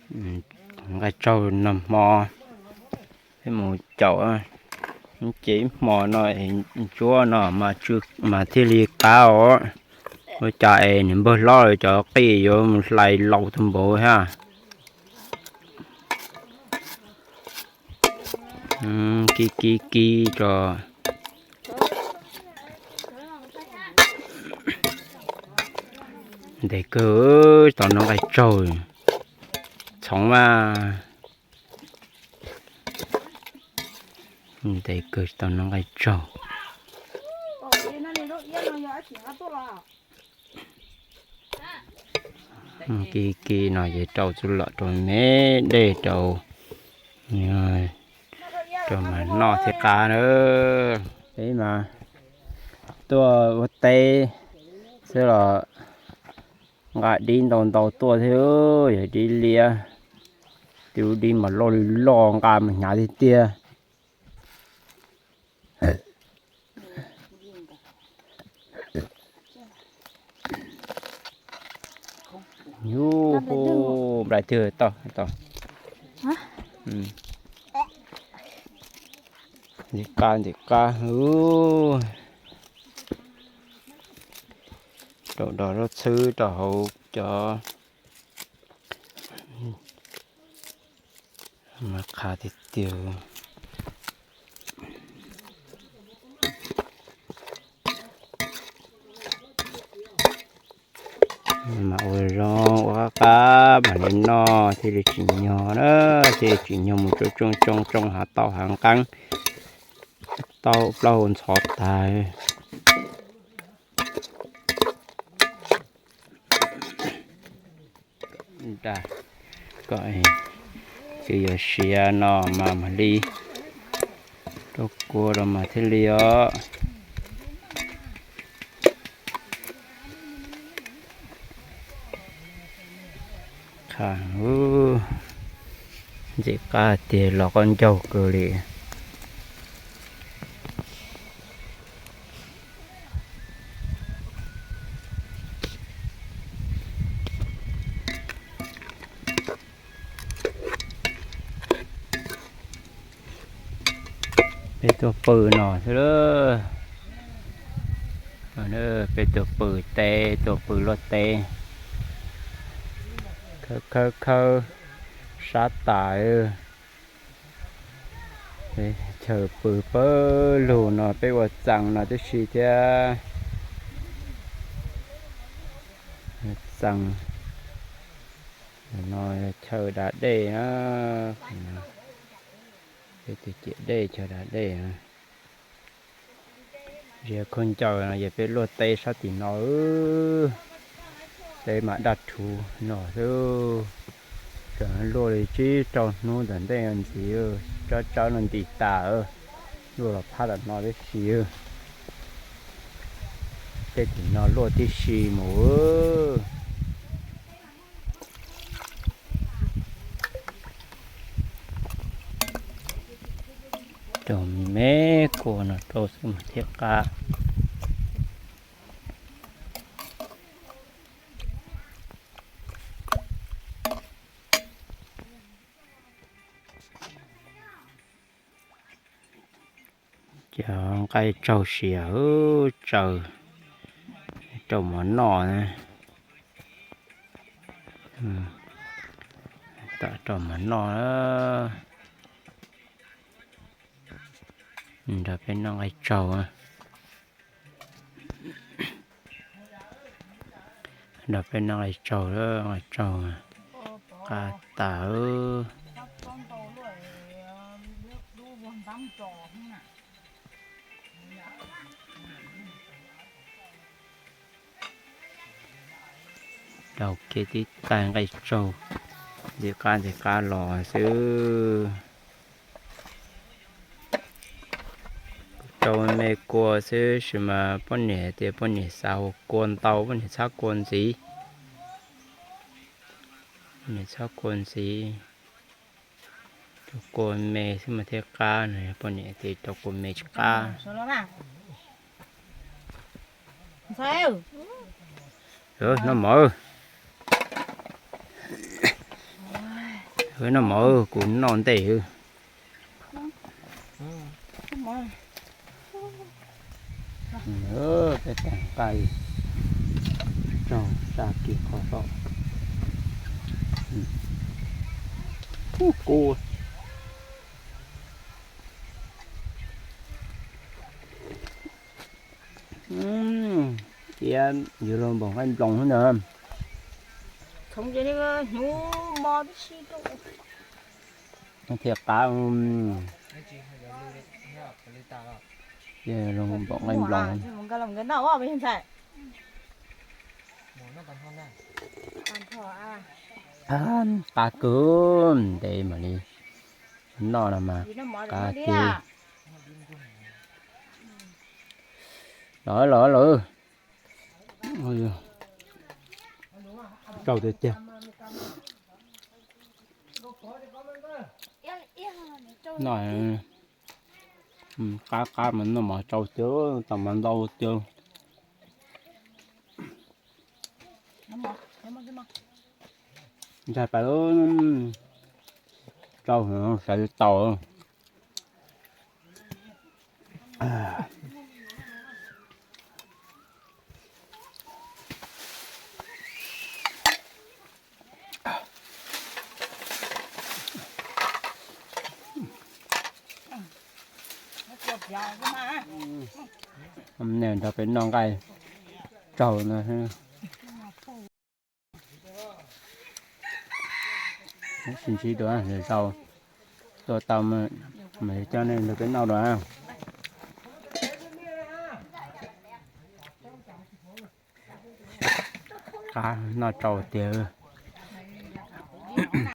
Nqaij tsaug nag hmo peb mus caum, ces ib hmo no ntsuab no mas thiaj li qab os. Ua cas es niam npawg hlob cov qij yuav mus hlais laus tau npaum thiab. Kib kib kib tso. Ntev kawg, tau noj nqaij tsaug txhoov mas. Ntev kawg tau noj nqaij tsaug. Kib kib no ces rau txuj lom rau me dej rau, rau mas noj thiaj qab na. Peb mas tuaj ua teb xwb los nqa dib ntau ntau tuaj thiab, yog dib liab, tus dib mas loj li loj nqa mas hnyav tiag tiag. Hu, nplai twg tau tau. Ntxim qab ntxim qab. Rau dog zaub txhwb rau hauv cov mas qab tiag tiag. Mas ua zoo ua qab qab mam li noj thiaj li tsim nyog na, thiaj li tsim nyog mus tsoo tsoo tsoo tsoo hav tau hav nqeeb, tau plaub hau ntxhov tas. Kom tsis yuav siav no mas mam li rau kua rau mas thiaj li os. Qha, ntxim qab tiag los qaub ncaug kawg li. Peb tuaj pw no xwb lawm. Peb tuaj pw teb, tuaj pw luaj teb. Khawb khawb khawb sab tas. Chaw pw pawg lug no peb ua txee no tib si thiab. Txee no chaw da dej na. Peb tus ciam dej chaw da dej. Ziag khaub ncaws no ces peb luaj teb sab tim no. Teb mas daj rhuv no xwb. Tseem luaj li tsib rau hnub ntawm ntej ntxiv, tsawb tsawb no nti tas, luaj los phab tom no tib si. Tej tim no luaj tib si mus. Rau me kua no rau xwb mas thiaj qab. Cov nqaij tsaug siav tsaws rau mov noj. Tom rau mov noj. Nrog peb noj nqaij tsaug. Nrog peb noj nqaij tsaug, nqaij tsaug qab tas. Rau kiag tib taig nqaij tsaug, ntxim qab ntxim qab los xwb. Rau me kua xwb sis mas poj niam tias poj niam xav ua kua ntau, poj niam txhab kua ntxiv. Poj niam txhab kua ntxiv. Rau kua me xwb mas thiaj qab no, poj niam tias rau kua me tsis qab. Noj mov. Noj mov, kuv noj ntej. Peb tag nqaij tsaug sab kiag qhov tod. Kub. Iab yuav luag npaum nqaij nploos xwb ntag. Thiaj qab. Luag npaum nqaij nploos. Qab kawg, ntev mam li noj no mas qab tiag. Los los los. Tsaus tiag tiag. Noj qab qab mas noj mov tsaus tiag, tau mov ntau tiag. Ntshai pas, tsaus sawv tau. Nej nrog peb noj nqaij tsaug no. Sib ntsib dua, lwm zaus tuaj tau mas coj nej nrog peb noj dua. Qab noj tsaus tiag.